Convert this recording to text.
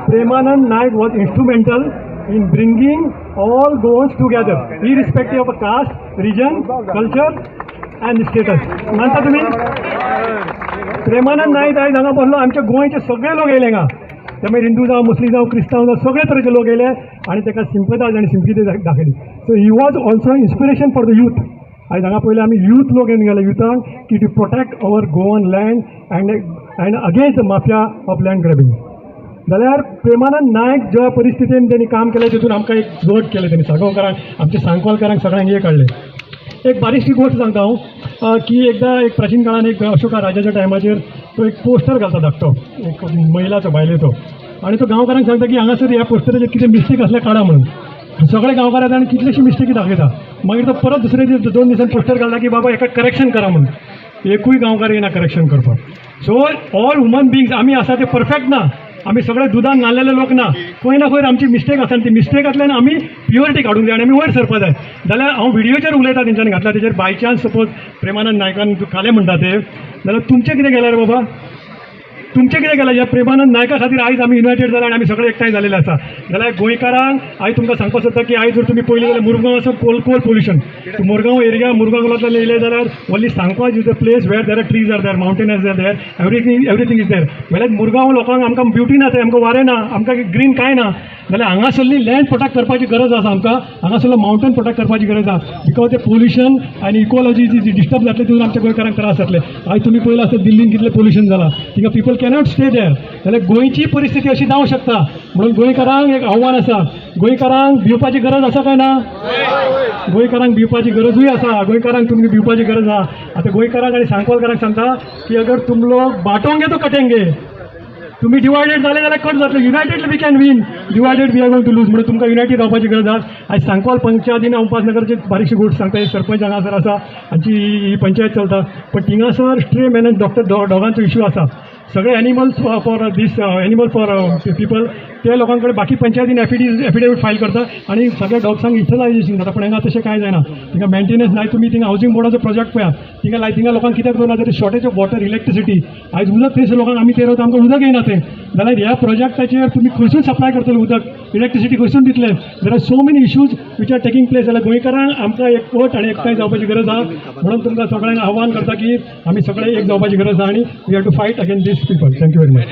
Premanand Naik was instrumental in bringing all Goans together, irrespective of caste, region, culture and status. मानता तुमी? प्रेमानंद नायक आयज हांगा बसलो. आमच्या गोंयचे सगळे लोक येयले हांगा. ते मागीर हिंदू जावं, मुस्लीम जावं, क्रिस्तांव जावं, सगळे तरेचे लोक येयले आनी ताका सिंपतायज आनी सिंपती दाखयली. So he was also inspiration for the youth. आयज हांगा पयले आमी यूथ लोक येवन गेले युथांक की to protect our Goan land and against the mafia of land grabbing. जाल्यार प्रेमानंद नायक ज्या परिस्थितीन तेणी काम केलें, तितून आमकां एक जोड केलें तेणी साळगांवकारांक, आमच्या सांकवालकारांक सगळ्यांक एक हाडलें. एक बारीकशी गोश्ट सांगता हांव की एकदां एक प्राचीन काळान एक अशोका राजाच्या टायमाचेर तो एक पोस्टर घालता धाकटो, एक महिलाचो, बायलेचो, आनी तो गांवकारांक सांगता की हांगासर ह्या पोस्टराचेर कितें मिस्टेक आसल्यार काडा म्हणून. सगळे गांवकार येता आनी कितलेशी मिस्टेकी दाखयता. मागीर तो परत दुसरे दीस, 2 दिसान पोस्टर घालता की बाबा, हेका करेक्शन करा म्हणून. एकूय गांवकार येना करेक्शन करपाक. सो ऑल ह्युमन बिंग्स आमी आसा ते परफेक्ट ना. आमी सगळे दुदान न्हालेले लोक ना. खंय ना खंय आमची मिस्टेक आसा आनी ती मिस्टेकांतल्यान आमी प्युरिटी काडूंक जाय आनी आमी वयर सरपा जाय. जाल्यार हांव व्हिडियोचेर उलयता, तेंच्यांनी घातला तेजेर. बाय चान्स सपोज प्रेमानंद नायकान खालें म्हणटा ते, जाल्यार तुमचें कितें गेलें रे बाबा? तुमचें कितें गेलें? ह्या प्रेमानंद नायका खातीर आयज आमी युनायटेड जाले आनी आमी सगळे एकठांय जालेले आसा. जाल्यार गोंयकारांक आयज तुमकां सांगपाक सोदता की आयज जर तुमी पळयलें जाल्यार मुरगांव आसा कोल पोल्युशन. मुरगांव एरिया, मुरगांवांतल्यान येयले जाल्यार only Sancoale is the place where there are trees are there, mountain are there, everything is there. जाल्यार मुरगांव लोकांक आमकां ब्युटी ना थंय, आमकां वारें ना, आमकां ग्रीन कांय ना. जाल्यार हांगासरली लँड प्रोटेक्ट करपाची गरज आसा आमकां. हांगासरलो मावंटन प्रोटेक्ट करपाची गरज आसा, because ते पोल्युशन आनी इकॉलॉजी जी डिस्टर्ब जातली, तितून आमच्या गोंयकारांक त्रास जातले. आयज तुमी पळयलां आसता दिल्लीन कितलें पोल्युशन जालां. थिंगा पिपल कॅनॉट स्टे there. जाल्यार गोंयची परिस्थिती अशी जावंक शकता. म्हणून गोंयकारांक एक आव्हान आसा. गोंयकारांक भिवपाची गरज आसा काय ना? गोंयकारांक भिवपाची गरजूय आसा. गोंयकारांक तुमकां भिवपाची गरज आसा. आतां गोंयकारांक आनी सांकवालकारांक सांगता की अगर तुम लोग बांटोगे तो कटेंगे. तुम्ही डिवायडेड जाले जाल्यार कट जातले. United we can win, divided we are going to lose. म्हणून तुमकां युनायटेड रावपाची गरज आसा. आयज सांकवाल पंचायतीन हांव उपासनगरची बारीकशी गोश्ट सांगता. एक सरपंच हांगासर आसा, हांची ही पंचायत चलता, पण थिंगासर स्ट्रे मॅनेज डॉक्टर डॉगांचो इशू आसा. सगळे animals for this animal for people, ते लोकां कडेन बाकी पंचायतीन एफिडेवीट फायल करता आनी सगळ्या डॉग्सांक युटिलायझेशन जाता. पण हांगा तशें कांय जायना. थिंगा मेंटेनन्स नाय. तुमी थिंगा हावजींग बोर्डाचो प्रोजेक्ट पळयात. थिंगा लाय, थिंगा लोकांक कित्याक दवरला? तरी शॉर्टेज ऑफ वॉटर, इलेक्ट्रिसिटी. आयज उदक थंयसर लोकांक, आमी ते रावता, आमकां उदक येयना थंय. जाल्यार ह्या प्रोजेक्टाचेर तुमी खंयसून सप्लाय करतले उदक? इलेक्ट्रिसिटी खंयसून दितले? There are so many issues which are taking place. जाल्यार गोंयकारांक आमकां एकवट आनी एकठांय जावपाची गरज आहा. म्हणून तुमकां सगळ्यांक आव्हान करता की आमी सगळे एक जावपाची गरज आहा आनी we have to fight against this people. Thank you very much.